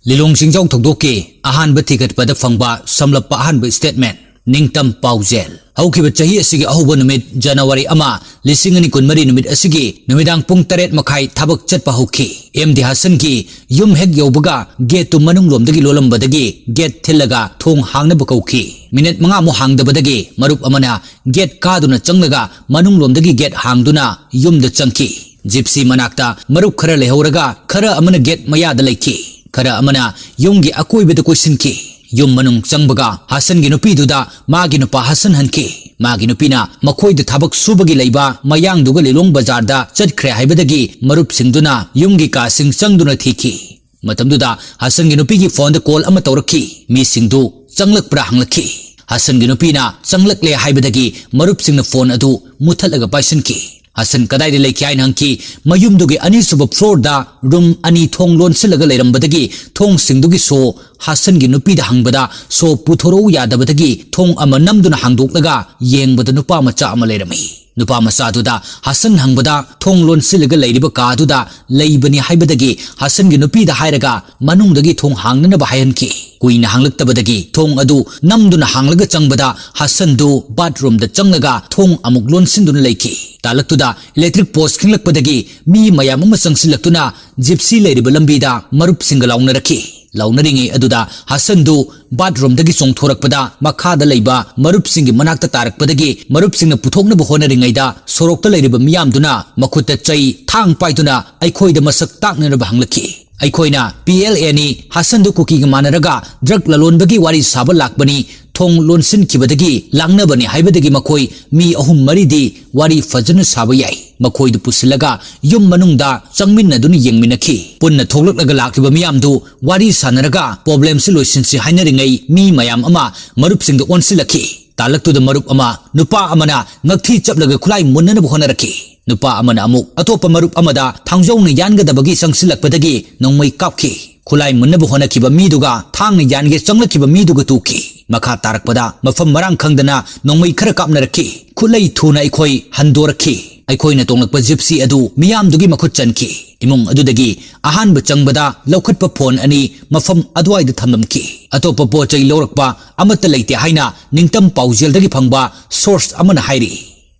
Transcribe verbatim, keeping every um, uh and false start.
ꯂꯤꯂꯣꯡ ꯆꯤꯡꯖꯥꯎ ꯊꯧꯗꯣꯛꯀꯤ ꯑꯍꯥꯟꯕ ꯊꯤꯒꯠꯄꯗ ꯐꯪꯕ ꯁꯝꯂꯞꯄ ꯑꯍꯥꯟꯕ statement꯫ ꯅꯤꯡꯇꯝ ꯄꯥꯎꯖꯦꯜ꯫ ꯍꯧꯈꯤꯕ ꯆꯍꯤ ꯑꯁꯤꯒꯤ ꯑꯍꯧꯕ ꯅꯨꯃꯤꯠ, January ꯑꯃ, ꯂꯤꯁꯤꯡ ꯑꯅꯤ ꯀꯨꯟꯃꯔꯤ ꯅꯨꯃꯤꯠ ꯑꯁꯤꯒꯤ ꯅꯨꯃꯤꯗꯥꯡ ꯄꯨꯡ ꯇꯔꯦꯠ ꯃꯈꯥꯏ ꯊꯕꯛ ꯆꯠꯄ ꯍꯧꯈꯤ꯫ ꯑꯦꯝ ꯗꯤ ꯍꯁꯟꯒꯤ ꯌꯨꯝ ꯍꯦꯛ ꯌꯧꯕꯒ gate ꯇꯨ ꯃꯅꯨꯡ ꯂꯣꯝꯗꯒꯤ ꯂꯣꯜꯂꯝꯕꯗꯒꯤ gate ꯊꯤꯜꯂꯒ ꯊꯣꯡ ꯍꯥꯡꯅꯕ ꯀꯧꯈꯤ꯫ Minute ꯃꯉꯥꯃꯨꯛ ꯍꯥꯡꯗꯕꯗꯒꯤ ꯃꯔꯨꯞ ꯑꯃꯅ gate ꯀꯥꯗꯨꯅ ꯆꯪꯂꯒ ꯃꯅꯨꯡ ꯂꯣꯝꯗꯒꯤ gate ꯍꯥꯡꯗꯨꯅ ꯌꯨꯝꯗ ꯆꯪꯈꯤ꯫ Gypsy ꯃꯅꯥꯛꯇ ꯃꯔꯨꯞ ꯈꯔ ꯂꯩꯍꯧꯔꯒ ꯈꯔ ꯑꯃꯅ gate ꯃꯌꯥꯗ ꯂꯩꯈꯤ꯫ ꯈꯔ ꯑꯃꯅ ꯌꯨꯝꯒꯤ ꯑꯀꯣꯏꯕꯗ ꯀꯣꯏꯁꯤꯟꯈꯤ꯫ ꯌꯨꯝ ꯃꯅꯨꯡ ꯆꯪꯕꯒ ꯍꯁꯟꯒꯤ ꯅꯨꯄꯤꯗꯨꯗ ꯃꯥꯒꯤ ꯅꯨꯄꯥ ꯍꯁꯟ ꯍꯟꯈꯤ꯫ ꯃꯥꯒꯤ ꯅꯨꯄꯤꯅ ꯃꯈꯣꯏꯗ ꯊꯕꯛ ꯁꯨꯕꯒꯤ ꯂꯩꯕ ꯃꯌꯥꯡꯗꯨꯒ ꯂꯤꯂꯣꯡ ꯕꯖꯥꯔꯗ ꯆꯠꯈ꯭ꯔꯦ ꯍꯥꯏꯕꯗꯒꯤ ꯃꯔꯨꯞꯁꯤꯡꯗꯨꯅ ꯌꯨꯝꯒꯤ ꯀꯥꯁꯤꯡ ꯆꯪꯗꯨꯅ ꯊꯤꯈꯤ꯫ ꯃꯇꯝꯗꯨꯗ ꯍꯁꯟꯒꯤ ꯅꯨꯄꯤꯒꯤ phoneꯗ call ꯑꯃ ꯇꯧꯔꯛꯈꯤ꯫ ꯃꯤꯁꯤꯡꯗꯨ ꯆꯪꯂꯛꯄ꯭ꯔꯥ ꯍꯪꯂꯛꯈꯤ꯫ ꯍꯁꯟꯒꯤ ꯅꯨꯄꯤꯅ ꯆꯪꯂꯛꯂꯦ ꯍꯥꯏꯕꯗꯒꯤ ꯃꯔꯨꯞꯁꯤꯡꯅ phone ꯑꯗꯨ ꯃꯨꯊꯠꯂꯒ ꯄꯥꯏꯁꯤꯟꯈꯤ꯫ ꯍꯁꯟ ꯀꯗꯥꯏꯗ ꯂꯩꯈꯤ ꯍꯥꯏꯅ ꯍꯪꯈꯤ꯫ ꯃꯌꯨꯝꯗꯨꯒꯤ ꯑꯅꯤꯁꯨꯕ floorꯗ room ꯑꯅꯤ ꯊꯣꯡ ꯂꯣꯟꯁꯤꯜꯂꯒ ꯂꯩꯔꯝꯕꯗꯒꯤ ꯊꯣꯡꯁꯤꯡꯗꯨꯒꯤ ꯁꯣ ꯍꯁꯟꯒꯤ ꯅꯨꯄꯤꯗ ꯍꯪꯕꯗ ꯁꯣ ꯄꯨꯊꯣꯔꯛꯎ ꯌꯥꯗꯕꯗꯒꯤ ꯊꯣꯡ ꯑꯃ ꯅꯝꯗꯨꯅ ꯍꯥꯡꯗꯣꯛꯂꯒ ꯌꯦꯡꯕꯗ ꯅꯨꯄꯥ ꯃꯆꯥ ꯑꯃ ꯂꯩꯔꯝꯃꯤ꯫ ꯅꯨꯄꯥ ꯃꯆꯥꯗꯨꯗ ꯍꯁꯟ ꯍꯪꯕꯗ ꯊꯣꯡ ꯂꯣꯟꯁꯤꯜꯂꯒ ꯂꯩꯔꯤꯕ ꯀꯥꯗꯨꯗ ꯂꯩꯕꯅꯤ ꯍꯥꯏꯕꯗꯒꯤ ꯍꯁꯟꯒꯤ ꯅꯨꯄꯤꯗ ꯍꯥꯏꯔꯒ ꯃꯅꯨꯡꯗꯒꯤ ꯊꯣꯡ ꯍꯥꯡꯅꯅꯕ ꯍꯥꯏꯍꯟꯈꯤ꯫ ꯀꯨꯏꯅ ꯍꯥꯡꯂꯛꯇꯕꯗꯒꯤ ꯊꯣꯡ ꯑꯗꯨ ꯅꯝꯗꯨꯅ ꯍꯥꯡꯂꯒ ꯆꯪꯕꯗ ꯍꯁꯟꯗꯨ bathroomꯗ ꯆꯪꯂꯒ ꯊꯣꯡ ꯑꯃꯨꯛ ꯂꯣꯟꯁꯤꯟꯗꯨꯅ ꯂꯩꯈꯤ꯫ ꯇꯥꯂꯛꯇꯨꯗ electric post ꯈꯤꯡꯂꯛꯄꯗꯒꯤ ꯃꯤ ꯃꯌꯥꯝ ꯑꯃ ꯆꯪꯁꯤꯜꯂꯛꯇꯨꯅ Gypsy ꯂꯩꯔꯤꯕ ꯂꯝꯕꯤꯗ ꯃꯔꯨꯞꯁꯤꯡꯒ ꯂꯥꯎꯅꯔꯛꯈꯤ꯫ ꯂꯥꯎꯅꯔꯤꯉꯩ ꯑꯗꯨꯗ ꯍꯁꯟꯗꯨ bathroomꯗꯒꯤ ꯆꯣꯡꯊꯣꯔꯛꯄꯗ ꯃꯈꯥꯗ ꯂꯩꯕ ꯃꯔꯨꯞꯁꯤꯡꯒꯤ ꯃꯅꯥꯛꯇ ꯇꯥꯔꯛꯄꯗꯒꯤ ꯃꯔꯨꯞꯁꯤꯡꯅ ꯄꯨꯊꯣꯛꯅꯕ ꯍꯣꯠꯅꯔꯤꯉꯩꯗ ꯁꯣꯔꯣꯛꯇ ꯂꯩꯔꯤꯕ ꯃꯤꯌꯥꯝꯗꯨꯅ ꯃꯈꯨꯠꯇ ꯆꯩ, ꯊꯥꯡ ꯄꯥꯏꯗꯨꯅ ꯑꯩꯈꯣꯏꯗ ꯃꯁꯛ ꯇꯥꯛꯅꯅꯕ ꯍꯪꯂꯛꯈꯤ꯫ ꯑꯩꯈꯣꯏꯅ P L Aꯅꯤ, ꯍꯁꯟꯗꯨ ꯀꯨꯀꯤꯒ ꯃꯥꯟꯅꯔꯒ drug ꯂꯂꯣꯟꯕꯒꯤ ꯋꯥꯔꯤ ꯁꯥꯕ ꯂꯥꯛꯄꯅꯤ, ꯊꯣꯡ ꯂꯣꯟꯁꯤꯟꯈꯤꯕꯗꯒꯤ ꯂꯥꯡꯅꯕꯅꯤ ꯍꯥꯏꯕꯗꯒꯤ ꯃꯈꯣꯏ ꯃꯤ ꯑꯍꯨꯝ ꯃꯔꯤꯗꯤ ꯋꯥꯔꯤ ꯐꯖꯅ ꯁꯥꯕ ꯌꯥꯏ꯫ ꯃꯈꯣꯏꯗꯨ ꯄꯨꯁꯤꯜꯂꯒ ꯌꯨꯝ ꯃꯅꯨꯡꯗ ꯆꯪꯃꯤꯟꯅꯗꯨꯅ ꯌꯦꯡꯃꯤꯟꯅꯈꯤ꯫ ꯄꯨꯟꯅ ꯊꯣꯛꯂꯛꯂꯒ ꯂꯥꯛꯂꯤꯕ ꯃꯤꯌꯥꯝꯗꯨ ꯋꯥꯔꯤ ꯁꯥꯟꯅꯔꯒ problemꯁꯤ ꯂꯣꯏꯁꯤꯟꯁꯤ ꯍꯥꯏꯅꯔꯤꯉꯩ ꯃꯤ ꯃꯌꯥꯝ ꯑꯃ ꯃꯔꯨꯞꯁꯤꯡꯗ ꯑꯣꯟꯁꯤꯜꯂꯛꯈꯤ꯫ ꯇꯥꯂꯛꯇꯨꯗ ꯃꯔꯨꯞ ꯑꯃ, ꯅꯨꯄꯥ ꯑꯃꯅ ꯉꯛꯊꯤ ꯆꯞꯂꯒ ꯈꯨꯠꯂꯥꯏ ꯃꯨꯟꯅꯅꯕ ꯍꯣꯠꯅꯔꯛꯈꯤ꯫ ꯅꯨꯄꯥ ꯑꯃꯅ ꯑꯃꯨꯛ ꯑꯇꯣꯞꯄ ꯃꯔꯨꯞ ꯑꯃꯗ ꯊꯥꯡꯖꯧꯅ ꯌꯥꯟꯒꯗꯕꯒꯤ ꯆꯪꯁꯤꯜꯂꯛꯄꯗꯒꯤ ꯅꯣꯡꯃꯩ ꯀꯥꯞꯈꯤ꯫ ꯈꯨꯠꯂꯥꯏ ꯃꯨꯟꯅꯕ ꯍꯣꯠꯅꯈꯤꯕ ꯃꯤꯗꯨꯒ ꯊꯥꯡꯅ ꯌꯥꯟꯒꯦ ꯆꯪꯂꯛꯈꯤꯕ ꯃꯤꯗꯨꯒ ꯇꯨꯈꯤ꯫ ꯃꯈꯥ ꯇꯥꯔꯛꯄꯗ ꯃꯐꯝ ꯃꯔꯥꯡ ꯈꯪꯗꯅ ꯅꯣꯡꯃꯩ ꯈꯔ ꯀꯥꯞꯅꯔꯛꯈꯤ꯫ ꯈꯨꯠꯂꯩ ꯊꯨꯅ ꯑꯩꯈꯣꯏ ꯍꯟꯗꯣꯔꯛꯈꯤ꯫ ꯑꯩꯈꯣꯏꯅ ꯇꯣꯡꯂꯛꯄ ꯖꯤꯞꯁꯤ ꯑꯗꯨ ꯃꯤꯌꯥꯝꯗꯨꯒꯤ ꯃꯈꯨꯠ ꯆꯟꯈꯤ꯫ ꯏꯃꯨꯡ ꯑꯗꯨꯗꯒꯤ ꯑꯍꯥꯟꯕ ꯆꯪꯕꯗ ꯂꯧꯈꯠꯄ ꯐꯣꯟ ꯑꯅꯤ ꯃꯐꯝ ꯑꯗꯨꯋꯥꯏꯗ ꯊꯝꯂꯝꯈꯤ꯫ ꯑꯇꯣꯞꯄ ꯄꯣꯠ ꯆꯩ ꯂꯧꯔꯛꯄ ꯑꯃꯠꯇ ꯂꯩꯇꯦ ꯍꯥꯏꯅ ꯅꯤꯡꯇꯝ ꯄꯥꯎꯖꯦꯜꯗꯒꯤ ꯐꯪꯕ ꯁꯣꯔꯁ ꯑꯃꯅ ꯍꯥꯏꯔꯤ꯫